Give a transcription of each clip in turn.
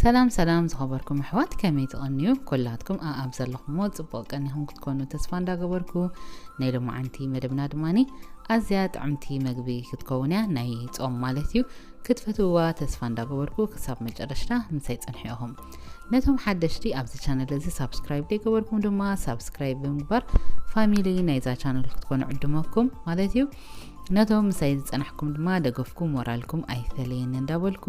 ሰላም ሰላም ዝኸበርኩም ኣሕዋት፣ ከመይ ትቐንዩ? ኩላትኩም ኣኣብ ዘለኹሞ ጽቡቕ ቀኒኹም ክትኮኑ ተስፋ እንዳገበርኩ፣ ናይ ሎማዓንቲ መደብና ድማኒ ኣዝያ ጥዕምቲ መግቢ ክትከውን እያ፣ ናይ ጾም ማለት እዩ። ክትፈትውዋ ተስፋ እንዳገበርኩ ክሳብ መጨረሽታ ምሳይ ጽንሑ ኢኹም። ነቶም ሓደሽቲ ኣብዚ ቻነል እዚ ሳብስክራይብ ዘይገበርኩም ድማ ሳብስክራይብ ብምግባር ፋሚሊ ናይዛ ቻነል ክትኮኑ ዕድመኩም ማለት እዩ። ነቶም ምሳይ ዝጸናሕኩም ድማ ደገፍኩም ሞራልኩም ኣይፈለየኒ እንዳበልኩ፣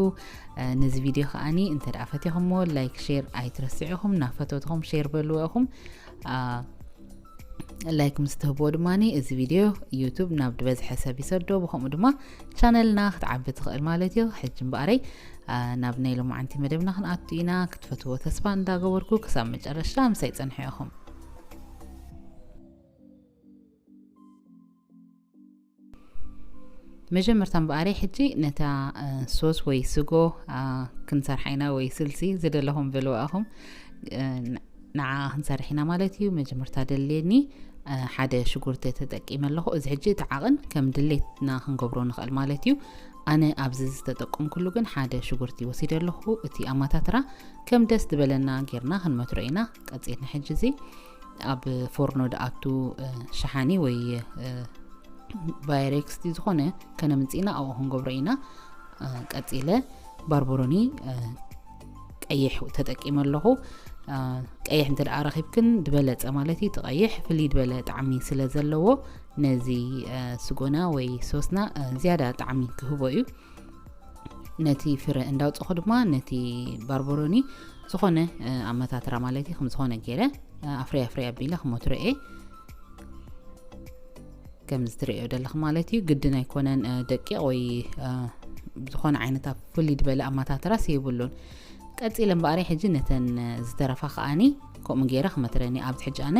እ፣ ነዚ ቪድዮ ከዓኒ እንተ ደኣ ፈቲኹምዎ ላይክ ሼር ኣይትረስዑ ኢኹም። ናብ ፈተውትኹም ሼር በልዎ ኢኹም። አ፣ ላይክ ምስ ትህብዎ ድማኒ እዚ ቪድዮ ዩቱብ ናብ ዝበዝሐ ሰብ ይሰዶ፣ ብኸምኡ ድማ ቻነልና ክትዓቢ ትኽእል ማለት እዩ። ሕጂ እምበኣረይ፣ አ፣ ናብ ናይ ሎማዓንቲ መደብና ክንኣቱ ኢና። ክትፈትዎ ተስፋ እንዳገበርኩ ክሳብ መጨረሽታ ምሳይ ጸንሑ ኢኹም። መጀመርታ እምበኣረይ ሕጂ ነታ፣ እ፣ ሶስ ወይ ስጎ፣ አ፣ ክንሰርሓ ኢና ወይ ስልሲ ዝደለኹም በልዋ ኢኹም። እ፣ ን-፣ ንዓ ክንሰርሕ ኢና ማለት እዩ። መጀመርታ ደልየኒ፣ እ፣ ሓደ ሽጉርቲ ተጠቂመ ኣለኹ። እዚ ሕጂ እቲ ዓቕን ከም ድሌትና ክንገብሮ ንኽእል ማለት እዩ። ኣነ ኣብዚ ዝተጠቀምኩሉ ግን ሓደ ሽጉርቲ ወሲደ ኣለኹ። እቲ ኣማታትራ ከም ደስ ዝበለና ጌርና ክንመትሮ ኢና። ቀጺልና ሕጂ እዚ ኣብ ፎርኖ ድኣቱ፣ እ፣ ሸሓኒ ወይ፣ እ፣ ባይሬክስ ዝኾነ ከነምጽእና ኣብኡ ክንገብሮ ኢና። እ፣ ቀጺለ ባርቦሮኒ፣ እ፣ ቀይሕ ተጠቂመ ኣለኹ። እ፣ ቀይሕ እንተ ደኣ ረኺብክን ዝበለጸ ማለት እዩ። እቲ ቀይሕ ፍልይ ዝበለ ጣዕሚ ስለ ዘለዎ ነዚ፣ እ፣ ስጎና ወይ ሶስና፣ እ፣ ዝያዳ ጣዕሚ ክህቦ እዩ። ነቲ ፍረ እንዳውጽኹ ድማ ነቲ ባርቦሮኒ ዝኾነ፣ እ፣ ኣመታትራ ማለት እዩ፣ ከም ዝኾነ ገይረ፣ እ፣ ኣፍርያ ኣፍርያ ኣቢለ ክመትሮ እየ። ከምዚ ትርእዮ ዘለኹ ማለት እዩ። ግድን ኣይኮነን፣ እ፣ ደቂቕ ወይ፣ እ፣ ዝኾነ ዓይነት ኣብ ፍልይ ዝበለ ኣመታትራስ የብሉን። ቀጺለ እምበኣረይ ሕጂ ነተን፣ እ፣ ዝተረፋ ከኣኒ ከምኡ ገይረ ክመትረኒ። ኣብዚ ሕጂ ኣነ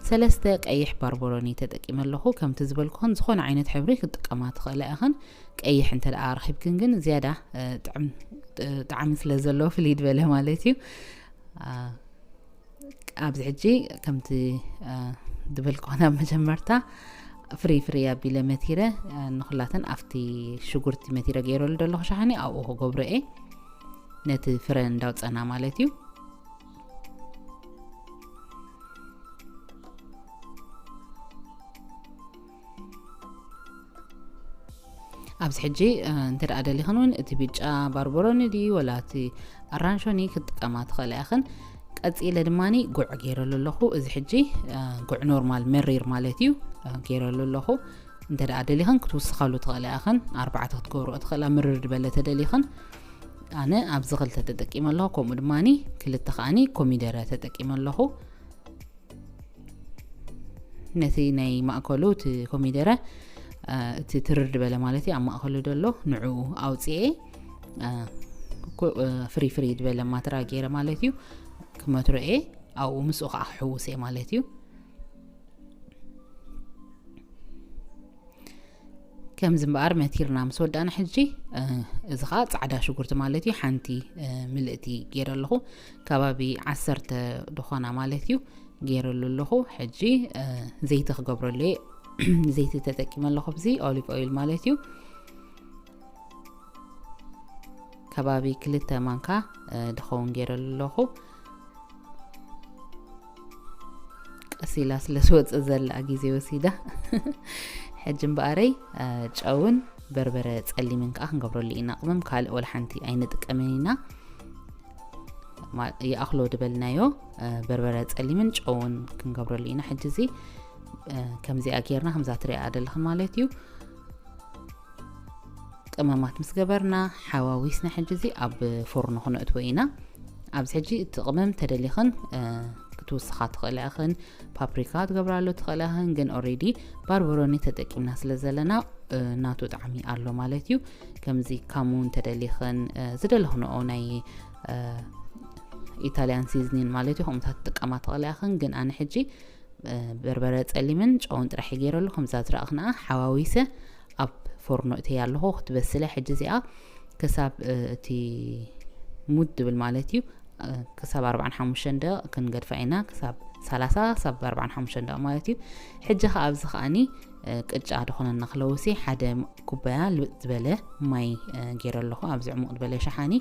ሰለስተ ቀይሕ ባርቦሮኒ ተጠቂመ ኣለኹ። ከምቲ ዝበልኩኽን ዝኾነ ዓይነት ሕብሪ ክትጥቀማ ትኽእላ ኢኽን። ቀይሕ እንተ ደኣ ረኺብክን ግን ዝያዳ፣ እ፣ ጥዕም-፣ ጥ-፣ ጣዕሚ ስለ ዘለዎ ፍልይ ዝበለ ማለት እዩ። አ፣ ኣብዚ ሕጂ ከምቲ፣ እ፣ ዝበልኩኽን ኣብ መጀመርታ ፍሪ ፍሪ ኣቢለ መቲረ፣ እ፣ ንኹላተን ኣብቲ ሽጉርቲ መቲረ ገይረሉ ዘለኹ ሸሓኒ ኣብኡ ክገብሮ እየ። ነቲ ፍረ እንዳውጸና ማለት እዩ። ኣብዚ ሕጂ፣ እ፣ እንተ ደኣ ደሊኽን እውን እቲ ብጫ ባርቦሮኒ ድዩ ወላ እቲ ኣራንሾኒ ክትጥቀማ ትኽእላ ኢኽን። ቀጺለ ድማኒ ጉዕ ገይረሉ ኣለኹ። እዚ ሕጂ፣ እ፣ ጉዕ ኖርማል መሪር ማለት እዩ፣ እ፣ ገይረሉ ኣለኹ። እንተ ደኣ ደሊኽን ክትውስኻሉ ትኽእላ ኢኽን። ኣርባዕተ ክትገብርኦ ትኽእላ፣ ምርር ዝበለ ተደሊኽን። ኣነ ኣብዚ ክልተ ተጠቂመ ኣለኹ። ከምኡ ድማኒ ክልተ ከኣኒ ኮሚደረ ተጠቂመ ኣለኹ። ነቲ ናይ ማእከሉ እቲ ኮሚደረ፣ እ፣ እቲ ትርር ዝበለ ማለት እዩ፣ ኣብ ማእከሉ ዘሎ ንዕኡ ኣውጽኤ፣ እ፣ ኮ-፣ እ፣ ፍሪ ፍሪ ዝበለ ማትራ ገይረ ማለት እዩ፣ ክመትሮ እየ። ኣብኡ ምስኡ ከዓ ክሕውስ እየ ማለት እዩ። ከምዚ እምበኣር መቲርና ምስ ወዳእና ሕጂ፣ እ፣ እዚ ኸዓ ጻዕዳ ሽጉርቲ ማለት እዩ፣ ሓንቲ፣ እ፣ ምልእቲ ገይረ ኣለኹ። ከባቢ ዓሰርተ ድኾና ማለት እዩ ገይረሉ ኣለኹ። ሕጂ፣ እ፣ ዘይቲ ክገብረሉ እየ። ዘይቲ ተጠቂመ ኣለኹ፣ ኣብዚ ኦሊቭ ኦይል ማለት እዩ። ከባቢ ክልተ ማንካ፣ እ፣ ድኸውን ገይረሉ ኣለኹ። ቀስ ኢላ ስለ ዝወጽእ ዘላ ግዜ ወሲዳ። ሕጂ እምበኣረይ፣ እ፣ ጨውን በርበረ ጸሊምን ከኣ ክንገብረሉ ኢና። ቅመም ካልእ ወላ ሓንቲ ኣይንጥቀምን ኢና። ማ-፣ ይኣኽሎ ዝበልናዮ፣ እ፣ በርበረ ጸሊምን ጨውን ክንገብረሉ ኢና። ሕጂ እዚ፣ እ፣ ከምዚኣ ጌርና፣ ከምዛ ትሪኣ ዘለኽን ማለት እዩ። ቅመማት ምስ ገበርና፣ ሓዋዊስና ሕጂ እዚ ኣብ ፎርኖ ክነእትዎ ኢና። ኣብዚ ሕጂ እቲ ቅመም ተደሊኽን፣ እ፣ ክትውስኻ ትኽእላ ኢኽን። ፓፕሪካ ትገብራሉ ትኽእላ ኢኽን፣ ግን ኦሬዲ ባርበሮኒ ተጠቂምና ስለ ዘለና፣ እ፣ ናቱ ጣዕሚ ኣሎ ማለት እዩ። ከምዚ ካሙን ተደሊኽን፣ እ፣ ዝደለኽንኦ ናይ፣ እ፣ ኢታልያን ሲዝኒን ማለት እዩ፣ ከምኡታት ትጥቀማ ትኽእላ ኢኽን። ግን ኣነ ሕጂ፣ እ፣ በርበረ ጸሊምን ጨውን ጥራሕ እየ ገይረሉ። ከምዛ ዝረኣኽንኣ ሓዋዊሰ ኣብ ፎርኖ እተያ ኣለኹ ክትበስለ። ሕጂ እዚኣ ክሳብ፣ እ፣ እቲ ሙድ ድብል ማለት እዩ፣ እ፣ ክሳብ ኣርባዓን ሓሙሽተን ደቂቕ ክንገድፋ ኢና፣ ክሳብ ሰላሳ፣ ክሳብ ኣርባዓን ሓሙሽተን ደቂቕ ማለት እዩ። ሕጂ ኸኣ ኣብዚ ኸኣኒ ቅጫ ዝኾነና ክለውሲ ሓደ ኩባያ ልብጥ ዝበለ ማይ ገይረ ኣለኹ ኣብዚ ዕሙቕ ዝበለ ሸሓኒ።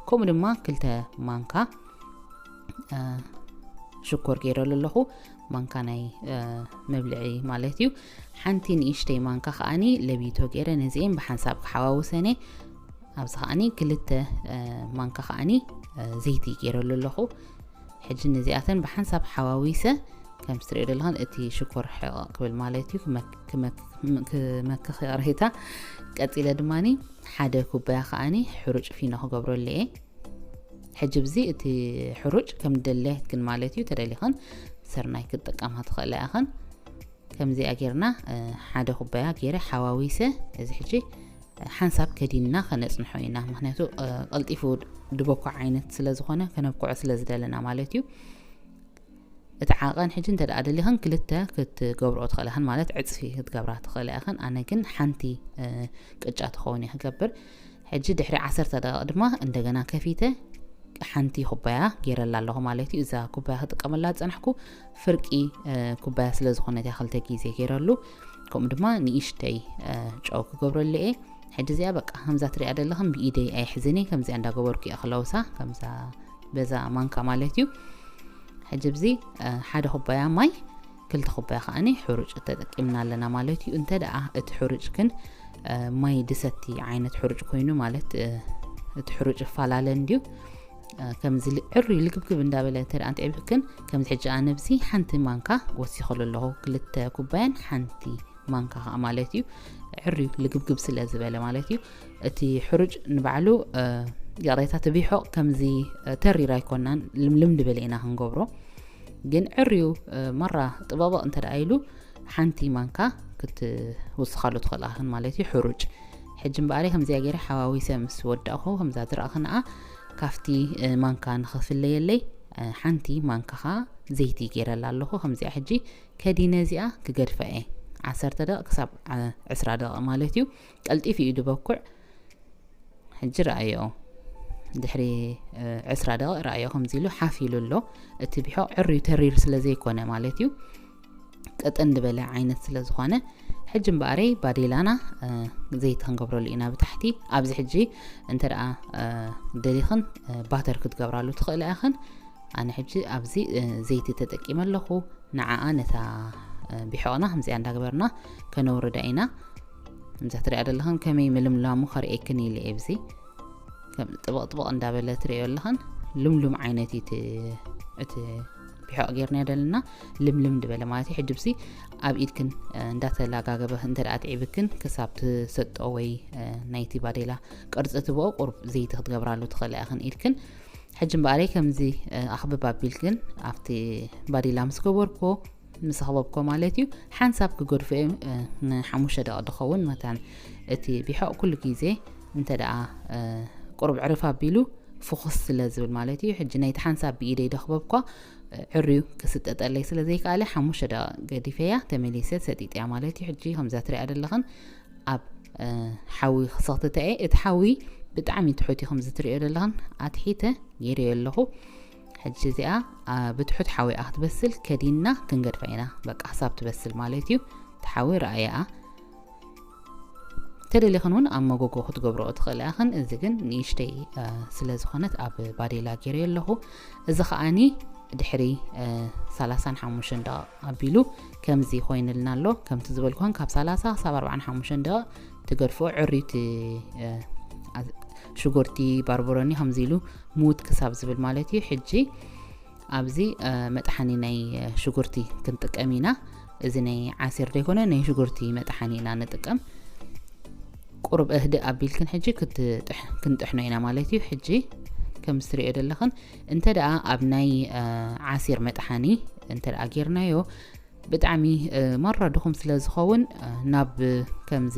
ከምኡ ድማ ክልተ ማንካ ሽኮር ገይረሉ ኣለኹ። ማንካ ናይ መብልዒ ማለት እዩ። ሓንቲ ንእሽተይ ማንካ ከዓኒ ለቢቶ ገይረ ነዚኤን ብሓንሳብ ክሓዋውሰነ። ኣብዚ ከዓኒ ክልተ ማንካ ከዓኒ ዘይቲ ገይረሉ ኣለኹ። ሕጂ ነዚኣተን ብሓንሳብ ሓዋዊሰ ከም ትሪኦ ዘለኹን እቲ ሽኮር ሕቕ ክብል ማለት እዩ፣ ክመክኽ ይቕሬታ። ቀፂለ ድማ ሓደ ኩባያ ከዓኒ ሕሩጭ ፊኖ ክገብረሉ እየ። ሕጂ ብዚ እቲ ሕሩጭ ከም ድሌትክን ማለት እዩ፣ ተደሊኽን ስርናይ ክትጥቀማ ትኽእላ ኢኽን። ከምዚኣ ጌርና ሓደ ኩባያ ገይረ ሓዋዊሰ። እዚ ሕጂ ሓንሳብ ከዲንና ከነፅንሖ ኢና፣ ምክንያቱ ቀልጢፉ ድበኮ ዓይነት ስለ ዝኾነ ከነብኩዖ ስለ ዝደለና ማለት እዩ። እቲ ዓቐን ሕጂ እንተ ደኣ ደሊኽን ክልተ ክትገብርኦ ትኽእላ ኢኽን፣ ማለት ዕፅፊ ክትገብራ ትኽእላ ኢኽን። ኣነ ግን ሓንቲ ቅጫ ትኸውን እየ ክገብር። ሕጂ ድሕሪ ዓሰርተ ደቂቕ ድማ እንደገና ከፊተ ሓንቲ ኩባያ ገይረላ ኣለኹ ማለት እዩ። እዛ ኩባያ ክጥቀመላ ዝፀናሕኩ ፍርቂ ኩባያ ስለ ዝኾነት እያ ክልተ ግዜ ገይረሉ። ከምኡ ድማ ንእሽተይ ጨው ክገብረሉ እየ። ሕጂ እዚኣ በቃ ከምዛ ትሪኣ ዘለኽን ብኢደይ ኣይሕዝን እየ፣ ከምዚኣ እንዳገበርኩ እየ ክለውሳ፣ ከምዛ በዛ ማንካ ማለት እዩ። ሕጂ ብዚ ሓደ ኩባያ ማይ ክልተ ኩባያ ከዓኒ ሕሩጭ ተጠቂምና ኣለና ማለት እዩ። እንተ ደኣ እቲ ሕሩጭ ግን ማይ ድሰቲ ዓይነት ሕሩጭ ኮይኑ ማለት እቲ ሕሩጭ ይፈላለ እንድዩ። ከምዚ ዕርዩ ልግብግብ እንዳበለ እንተ ደኣ እንተዒብክን ከምዚ ሕጂ ኣነ ብዚ ሓንቲ ማንካ ወሲኸሉ ኣለኹ፣ ክልተ ኩባያን ሓንቲ ማንካ ከዓ ማለት እዩ። ዕርዩ ልግብግብ ስለ ዝበለ ማለት እዩ። እቲ ሕሩጭ ንባዕሉ ይቕሬታ ትቢሖ ከምዚ ተሪር ኣይኮናን፣ ልምልም ድበለ ኢና ክንገብሮ። ግን ዕርዩ ማራ ጥበቕበቕ እንተ ደኣ ኢሉ ሓንቲ ማንካ ክትውስኻሉ ትኽእላ ኢኽን ማለት እዩ። ሕሩጭ ሕጂ እምበኣረይ ከምዚኣ ገይረ ሓዋዊሰ ምስ ወዳእኹ ከምዛ ዝረእኽንኣ ካብቲ ማንካ ንኽፍለየለይ ሓንቲ ማንካ ከዓ ዘይቲ ገይረላ ኣለኹ። ከምዚኣ ሕጂ ከዲነ እዚኣ ክገድፋ እየ። ዓሰርተ ደቂቕ ክሳብ ዕስራ ደቂቕ ማለት እዩ። ቀልጢፉ እዩ ድበኩዕ። ሕጂ ረኣዮ፣ ድሕሪ ዕስራ ደቂቕ ረኣዮ ከምዚ ኢሉ ሓፍ ኢሉ ኣሎ። እቲ ቢሖ ዕርዩ ተሪር ስለ ዘይኮነ ማለት እዩ፣ ቅጥን ዝበለ ዓይነት ስለ ዝኾነ። ሕጂ እምበኣረይ ባዴላና ዘይቲ ክንገብረሉ ኢና ብታሕቲ። ኣብዚ ሕጂ እንተ ደኣ ደሊኽን ባተር ክትገብራሉ ትኽእላ ኢኽን። ኣነ ሕጂ ኣብዚ ዘይቲ ተጠቂመ ኣለኹ። ንዓኣ ነታ ቢሖቕና ከምዚኣ እንዳገበርና ከነውርዳ ኢና። ከምዛ ትሪኣ ዘለኽን ከመይ ምልምላሙ ከርእየክን ኢለ እየ። ብዚ ከም ጥብቕ ጥብቕ እንዳበለ ትሪኦ ኣለኽን ልምሉም ዓይነት እዩ እቲ ቢሖቕ ጌርና ዘለና ልምልም ድበለ ማለት እዩ። ሕጂ ብዚ ኣብ ኢድክን እንዳተላጋገበ እንተ ደኣ ትዒብክን ክሳብ ትሰጦ ወይ ናይቲ ባዴላ ቅርፂ ትብኦ ቁሩብ ዘይቲ ክትገብራሉ ትኽእላ ኢኽን ኢድክን። ሕጂ እምበኣረይ ከምዚ ኣኽብብ ኣቢልክን ኣብቲ ባዴላ ምስ ገበርኮ ምስ ኣኽበብኮ ማለት እዩ ሓንሳብ ክገድፎ እየ። ንሓሙሽተ ደቂ ድኸውን መታን እቲ ቢሖቕ ኩሉ ግዜ እንተ ደኣ ቁሩብ ዕርፍ ኣቢሉ ፍኹስ ስለ ዝብል ማለት እዩ። ሕጂ ናይቲ ሓንሳብ ብኢደይ ደኽበብኳ ዕርዩ ክስጠጠለይ ስለ ዘይከኣለ ሓሙሽተ ደቂ ገዲፈያ ተመሊሰ ሰጢጥያ ማለት እዩ። ሕጂ ከምዛ ትሪኣ ዘለኽን ኣብ ሓዊ ክሰኽትተ እየ። እቲ ሓዊ ብጣዕሚ ትሑት እዩ ከምዚ ትሪኦ ዘለኽን ኣትሒተ ገይረዮ ኣለኹ። ሕጂ እዚኣ ብትሑት ሓዊ እያ ክትበስል፣ ከዲንና ክንገድፋ ኢና። በቃ ክሳብ ትበስል ማለት እዩ። እቲ ሓዊ ረኣየኣ። ተደሊኽን እውን ኣብ መጎጎ ክትገብረኦ ትኽእላ ኢኽን። እዚ ግን ንእሽተይ ስለ ዝኾነት ኣብ ባዴላ ገይረዮ ኣለኹ። እዚ ከዓኒ ድሕሪ ሰላሳን ሓሙሽተን ደቂቕ ኣቢሉ ከምዚ ኮይንልና ኣሎ። ከምቲ ዝበልኩን ካብ ሰላሳ ክሳብ ኣርባዓን ሓሙሽተን ደቂቕ ትገድፎ ዕርዩ እቲ ሽጉርቲ ባርበሮኒ ከምዚ ኢሉ ሙት ክሳብ ዝብል ማለት እዩ። ሕጂ ኣብዚ መጥሓኒ ናይ ሽጉርቲ ክንጥቀም ኢና። እዚ ናይ ዓሲር ዘይኮነ ናይ ሽጉርቲ መጥሓኒ ኢና ንጥቀም። ቁሩብ እህድእ ኣቢልክን ሕጂ ክንጥሕኖ ኢና ማለት እዩ። ሕጂ ከም ትሪኦ ዘለኽን እንተ ደኣ ኣብ ናይ ዓሲር መጥሓኒ እንተ ደኣ ጌርናዮ ብጣዕሚ ማራ ድኹም ስለ ዝኸውን ናብ ከምዚ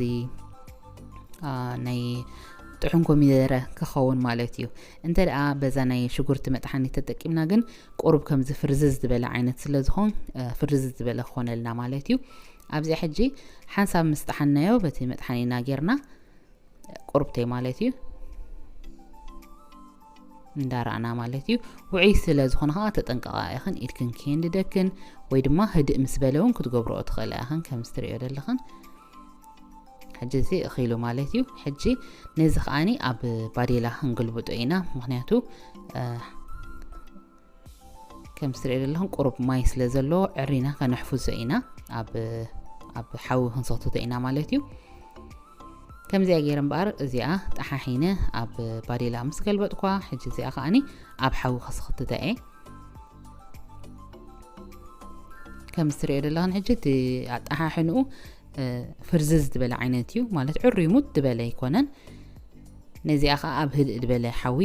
ናይ ጥሑን ኮሚደረ ክኸውን ማለት እዩ። እንተ ደኣ በዛ ናይ ሽጉርቲ መጥሓኒ ተጠቂምና ግን ቁሩብ ከምዚ ፍርዝዝ ዝበለ ዓይነት ስለ ዝኾን ፍርዝዝ ዝበለ ክኾነልና ማለት እዩ። ኣብዚኣ ሕጂ ሓንሳብ ምስ ጠሓናዮ በቲ መጥሓኒና ጌርና ቁሩብተይ ማለት እዩ። እንዳረኣና ማለት እዩ። ውዑይ ስለ ዝኾነ ከዓ ተጠንቀቓ ኢኽን፣ ኢድክን ከየንድደክን፣ ወይ ድማ ህድእ ምስ በለ እውን ክትገብርኦ ትኽእላ ኢኽን። ከምዚ ትርእዮ ዘለኽን ሕጂ እዚ እኺሉ ማለት እዩ። ሕጂ ነዚ ከዓኒ ኣብ ባዴላ ክንግልብጦ ኢና፣ ምኽንያቱ ከም ትርእዮ ዘለኹም ቁሩብ ማይ ስለ ዘሎ ዕሪና ከነሕፍዞ ኢና፣ ኣብ ኣብ ሓዊ ክንሰክትቶ ኢና ማለት እዩ። ከምዚኣ ገይረ እምበኣር እዚኣ ጠሓሒነ ኣብ ባዴላ ምስ ገልበጥኳ፣ ሕጂ እዚኣ ከዓኒ ኣብ ሓዊ ከስክትታ እየ። ከም ትርእዮ ዘለኽን ሕጂ እቲ ኣጠሓሕንኡ ፍርዝዝ ዝበለ ዓይነት እዩ ማለት፣ ዕሩይ ሙት ዝበለ ኣይኮነን። ነዚኣ ከዓ ኣብ ህድእ ዝበለ ሓዊ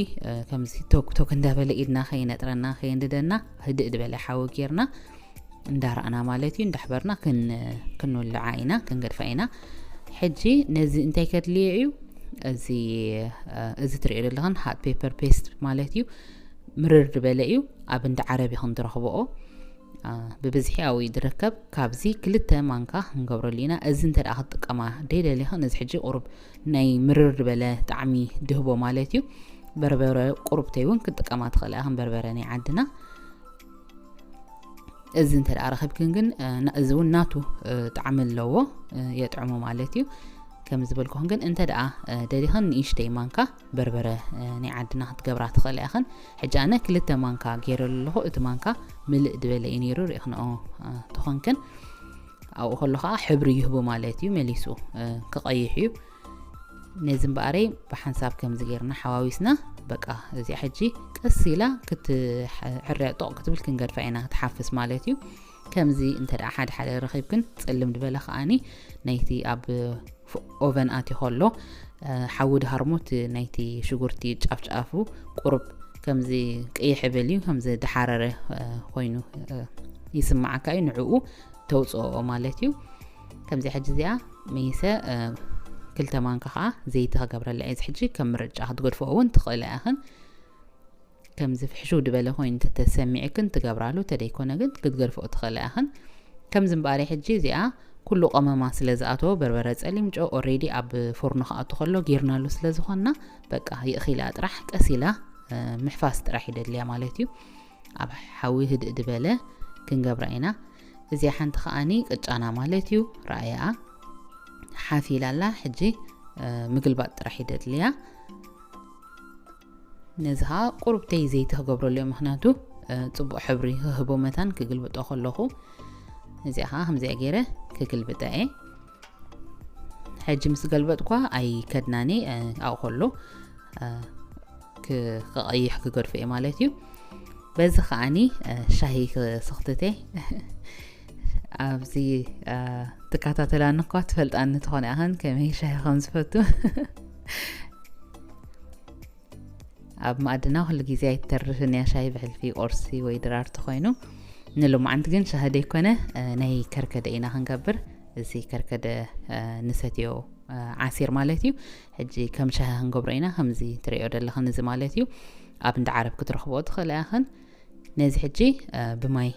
ከምዚ ቶክ ቶክ እንዳበለ ኢድና ከይነጥረና ከየንድደና ህድእ ዝበለ ሓዊ ጌርና እንዳረኣና ማለት እዩ፣ እንዳሕበርና ክንውልዓ ኢና፣ ክንገድፋ ኢና። ሕጂ ነዚ እንታይ ከድልዮ እዩ? እዚ እዚ ትርእዮ ዘለኽን ሃት ፔፐር ፔስት ማለት እዩ። ምርር ዝበለ እዩ። ኣብ እንዳ ዓረብ ኢኽን ትረኽብኦ። ብብዝሒ ኣብኡ እዩ ዝርከብ። ካብዚ ክልተ ማንካ ክንገብረሉ ኢና። እዚ እንተ ደኣ ክትጥቀማ ደይደሊኽን፣ እዚ ሕጂ ቁሩብ ናይ ምርር ዝበለ ጣዕሚ ድህቦ ማለት እዩ። በርበረ ቁሩብተይ እውን ክትጥቀማ ትኽእላ ኢኽን፣ በርበረ ናይ ዓድና። እዚ እንተ ደኣ ረኺብክን ግን፣ እዚ እውን ናቱ ጣዕሚ ኣለዎ፣ የጥዕሞ ማለት እዩ። ከም ዝበልኩኽን ግን እንተ ደኣ ደሊኽን ንእሽተይ ማንካ በርበረ ናይ ዓድና ክትገብራ ትኽእላ ኢኽን። ሕጂ ኣነ ክልተ ማንካ ገይረሉ ኣለኹ። እቲ ማንካ ምልእ ዝበለ እዩ ነይሩ፣ ርኢኽንኦ ተኾንክን። ኣብኡ ከሎ ከዓ ሕብሪ ይህቡ ማለት እዩ፣ መሊሱ ክቐይሕ እዩ። ነዚ እምበኣረይ ብሓንሳብ ከምዚ ገይርና ሓዋዊስና፣ በቃ እዚኣ ሕጂ ቀስ ኢላ ክትሕርያ ጦቕ ክትብል ክንገድፋ ኢና፣ ክትሓፍስ ማለት እዩ። ከምዚ እንተ ደኣ ሓደ ሓደ ረኺብክን፣ ጽልም ዝበለ ከዓኒ ናይቲ ኣብ ኦቨን ኣትዩ ከሎ ሓዊ ድሃርሞት ናይቲ ሽጉርቲ ጫፍጫፉ ቁሩብ ከምዚ ቅይሕ ይብል እዩ፣ ከምዚ ድሓረረ ኮይኑ ይስምዓካ እዩ። ንዕኡ ተውፅኦ ማለት እዩ። ከምዚ ሕጂ እዚኣ መይሰ ክልተ ማንካ ከዓ ዘይቲ ክገብረላ እየ። እዚ ሕጂ ከም ምርጫ ክትገድፍኦ እውን ትኽእላ ኢኽን። ከምዚ ፍሕሽው ድበለ ኮይኑ እንተተሰሚዕክን ትገብራሉ፣ ተደይኮነ ግን ክትገድፍኦ ትኽእላ ኢኽን። ከምዚ እምበኣር ሕጂ እዚኣ ኩሉ ቀመማ ስለ ዝኣተዎ፣ በርበረ፣ ጸሊም ጨው ኦሬዲ ኣብ ፎርኖ ክኣቱ ከሎ ጌርናሉ ስለ ዝኾንና፣ በቃ ይእኺላ ጥራሕ ቀስ ኢላ ምሕፋስ ጥራሕ ይደድልያ ማለት እዩ። ኣብ ሓዊ ህድእ ድበለ ክንገብራ ኢና። እዚኣ ሓንቲ ከዓኒ ቅጫና ማለት እዩ። ረኣያ ሓፍ ኢላ ኣላ። ሕጂ ምግልባጥ ጥራሕ ይደድልያ። ነዚ ከዓ ቁሩብተይ ዘይቲ ክገብረሉ እየ፣ ምኽንያቱ ፅቡቅ ሕብሪ ክህቦ መታን ክግልብጦ ከለኹ። እዚኣ ከዓ ከምዚኣ ገይረ ክግልብጣ እየ። ሕጂ ምስ ገልበጥኳ ኣይከድናኒ፣ ኣብኡ ከሎ ክቐይሕ ክገድፎ እየ ማለት እዩ። በዚ ከዓኒ ሻሂ ክስኽትተ። ኣብዚ ትከታተላኒ እኳ ትፈልጣኒ ትኾነ ኣኸን ከመይ ሻሂ ከም ዝፈቱ። ኣብ ማእድና ኩሉ ግዜ ኣይትተርፍን እያ ሻሂ፣ ብሕልፊ ቁርሲ ወይ ድራር ተኾይኑ። ንሎማዓንቲ ግን ሻሂ ደይኮነ፣ ናይ ከርከደ ኢና ክንገብር። እዚ ከርከደ ንሰትዮ ዓሲር ማለት እዩ። ሕጂ ከም ሻሂ ክንገብሮ ኢና፣ ከምዚ ትርእዮ ዘለኽን እዚ ማለት እዩ። ኣብ እንዳ ዓረብ ክትረኽብኦ ትኽእላ ኢኽን። ነዚ ሕጂ ብማይ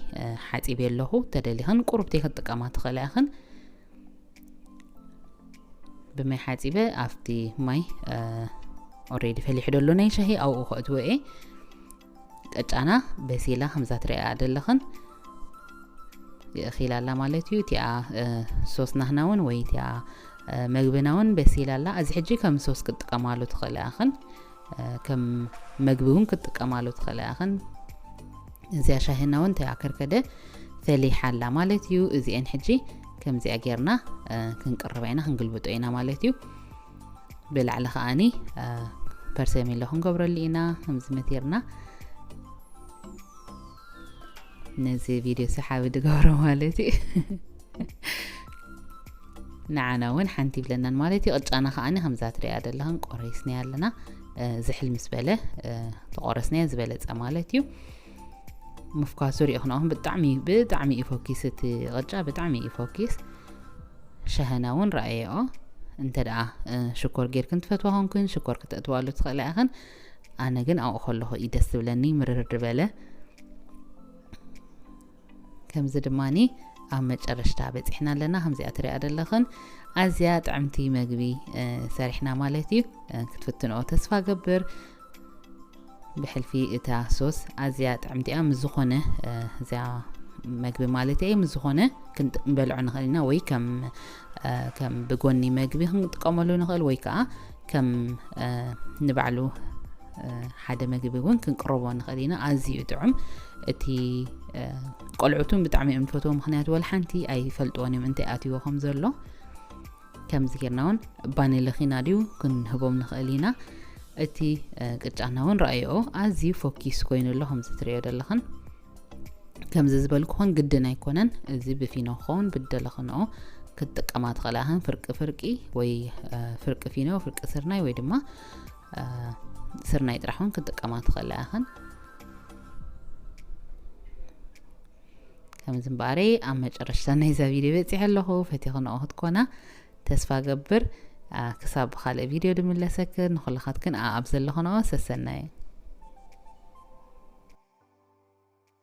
ሓፂበ ኣለኹ። ተደሊኽን ቁሩብተይ ክትጥቀማ ትኽእላ ኢኽን። ብማይ ሓፂበ ኣብቲ ማይ ኦሬዲ ፈሊሑ ደሎ ናይ ሻሂ ኣብኡ ከእትዎ እየ። ቅጫና በሲላ ከምዛ ትሪኣ ዘለኽን ይእኺላ ኣላ ማለት እዩ። እቲኣ ሶስ ናህና እውን ወይ እቲኣ መግብና እውን በሲላ ኣላ። እዚ ሕጂ ከም ሶስ ክትጥቀማሉ ትኽእላ ኢኽን፣ ከም መግቢ እውን ክትጥቀማሉ ትኽእላ ኢኽን። እዚኣ ሻሂና እውን ተኣከርከደ ፈሊሓ ኣላ ማለት እዩ። እዚአን ሕጂ ከምዚኣ ጌርና ክንቅርባ ኢና፣ ክንግልብጦ ኢና ማለት እዩ። ብላዕሊ ከዓኒ ፐርሰሚሎ ክንገብረሉ ኢና። ከምዚ መቲርና ነዚ ቪድዮ ሰሓቢ ድገብሮ ማለት እዩ። ንዓና እውን ሓንቲ ይብለናን ማለት እዩ። ቅጫና ከዓኒ ከምዛ ትሪኣ ዘለኽን ቆሪስና ኣለና። ዝሕል ምስ በለ ተቆረስናዮ ዝበለፀ ማለት እዩ። ምፍኳሱ ሪኢኽንኦም ብጣዕሚ ብጣዕሚ እዩ ፎኪስ፣ እቲ ቅጫ ብጣዕሚ እዩ ፎኪስ። ሸህና እውን ረኣየኦ። እንተ ደኣ ሽኮር ጌርክን ትፈትዋ ኾንክን ሽኮር ክተእትዋሉ ትኽእላ ኢኽን። ኣነ ግን ኣብኡ ከለኹ እዩ ደስ ዝብለኒ፣ ምርር ዝበለ። ከምዚ ድማኒ ኣብ መጨረሽታ በፂሕና ኣለና። ከምዚኣ ትሪኣ ዘለኽን ኣዝያ ጥዕምቲ መግቢ ሰሪሕና ማለት እዩ። ክትፍትንኦ ተስፋ ገብር። ብሕልፊ እታ ሶስ ኣዝያ ጥዕምቲ እያ። ምስ ዝኾነ እዚኣ መግቢ ማለት እየ ምስ ዝኾነ ክንበልዖ ንኽእል ኢና፣ ወይ ከም ከም ብጎኒ መግቢ ክንጥቀመሉ ንኽእል፣ ወይ ከዓ ከም ንባዕሉ ሓደ መግቢ እውን ክንቅረቦ ንኽእል ኢና። ኣዝዩ ጥዑም። እቲ ቆልዑትን ብጣዕሚ እዮም ዝፈትዎ፣ ምክንያቱ ወላ ሓንቲ ኣይፈልጥዎን እዮም እንታይ ኣትይዎ ከም ዘሎ። ከምዚ ጌርና እውን ባኒ ለኺና ድዩ ክንህቦም ንኽእል ኢና። እቲ ቅጫና እውን ረኣይኦ ኣዝዩ ፈኪስ ኮይኑ ኣሎ፣ ከምዚ ትሪኦ ዘለኽን። ከምዚ ዝበልኩኽን ግድን ኣይኮነን። እዚ ብፊኖ ክኸውን ብደለኽንኦ ክትጥቀማ ትኽእላ ኢኽን። ፍርቂ ፍርቂ ወይ ፍርቂ ፊኖ፣ ፍርቂ ስርናይ ወይ ድማ ስርናይ ጥራሕ እውን ክትጥቀማ ትኽእላ ኢኽን። ከምዚ እምበኣረይ ኣብ መጨረሽታ ናይዛ ቪድዮ በፂሐ ኣለኹ። ፈቲኽንኦ ክትኮና ተስፋ ገብር። ክሳብ ብኻልእ ቪድዮ ድምለሰክን ንኹልኻትክን ኣብ ዘለኽንኦ ሰሰናየ።